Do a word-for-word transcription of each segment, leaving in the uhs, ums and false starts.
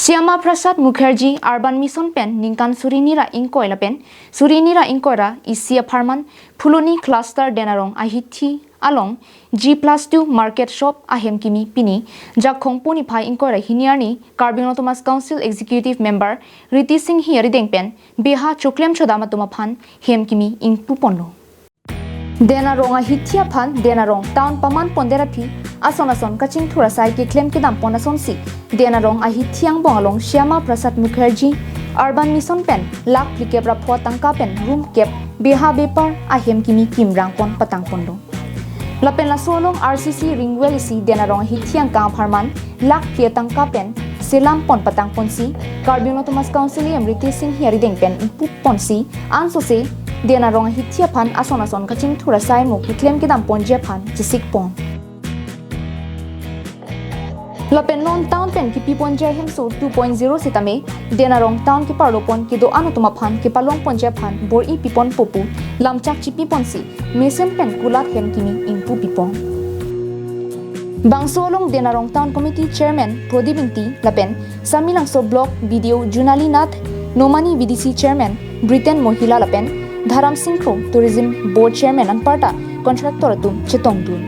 Shyama Prasad Mukherjee Urban Mission pen ningkan suri ni ra ingkoi lapen suri ni ra ingkoi ra isi apharman Phuloni Cluster Denarong ahithi along G plus two Market Shop ahem kimi pini Jakhong pu niphai ingkoi ra hini arni Karbi Anglong Autonomous Council Executive Member Riti Singhi arideng pen beha choklem chodam atum aphan hem kimi ingpu ponlo. Denarong ahithi aphan Denarong town paman pondet aphi ason ason kachingthur asai keklem kedam pon asonsi Denarong ahithi angbong along Shyama Prasad Mukherjee Urban Mission pen lakh phlikep ra pho tangka pen room kep beha bepar ahem kimi kimrang pon patang ponlo. Lapen laso along R C C ring well isi Denarong ahithi angkang apharman lakh phli tangka pen selam pon patang ponsi Karbi Anglong Autonomous Council E M Riti Singhi arideng pen ingpu ponsi ansose Denarong ahithi aphan ason ason kachingthur asai mo keklem kedam ponji aphan chesik pon. Lapen non town pen kipi ponji ahemso two point zero sitame Denarong town keparlo pon kedo-an atum aphan kepalong ponji aphan bor-i pi ponpo pu lamchak chipi ponsi mesen pen kulat hem kimi ingpu pi pon. Bangso along Denarong Town Committee Chairman Prodip Ingti lapen Samelangso Block B D O Junali Nath, Nomani V D C Chairman Britain Mohila lapen Dharam Sing Kro, Tourism Board Chairman anparta contractor atum chetongdun.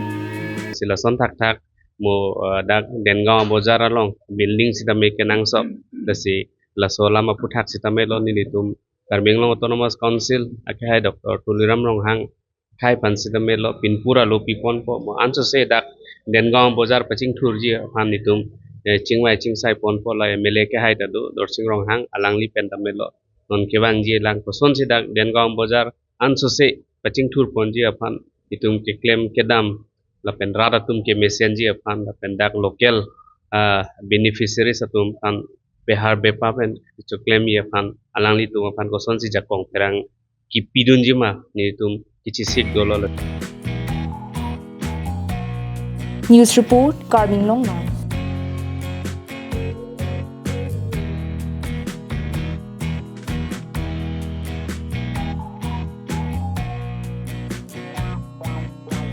Si lason thakthak mo, eh, dak Dengaon Bojar along building sitame kenangsot, lasi laso alam aphuthak sitame lo nelitum Karbi Anglong Autonomous Council akehai Doctor Tuliram Ronghang akhai aphan sitame lo pinpura lo pi ponpo, mo ansose dak Dengaon Bojar pachingthurji aphan itum, eh, chingvai chingsai ponpo. La M L A akehai ta do, Dorsing Ronghang, alangli pen tame lo non kevangji lang kosonsi dak Dengaon Bojar ansose pachingthur ponji aphan itum keklem kedam lapen rat atum kemesenji aphan lapen dak local, ah, beneficiaries atum aphan behar bepa pen choklemji aphan alanglitum aphan kosonsi jakong pherang kipidunji ma nelitum kechesik dolo. News report, Karbi Anglong Now.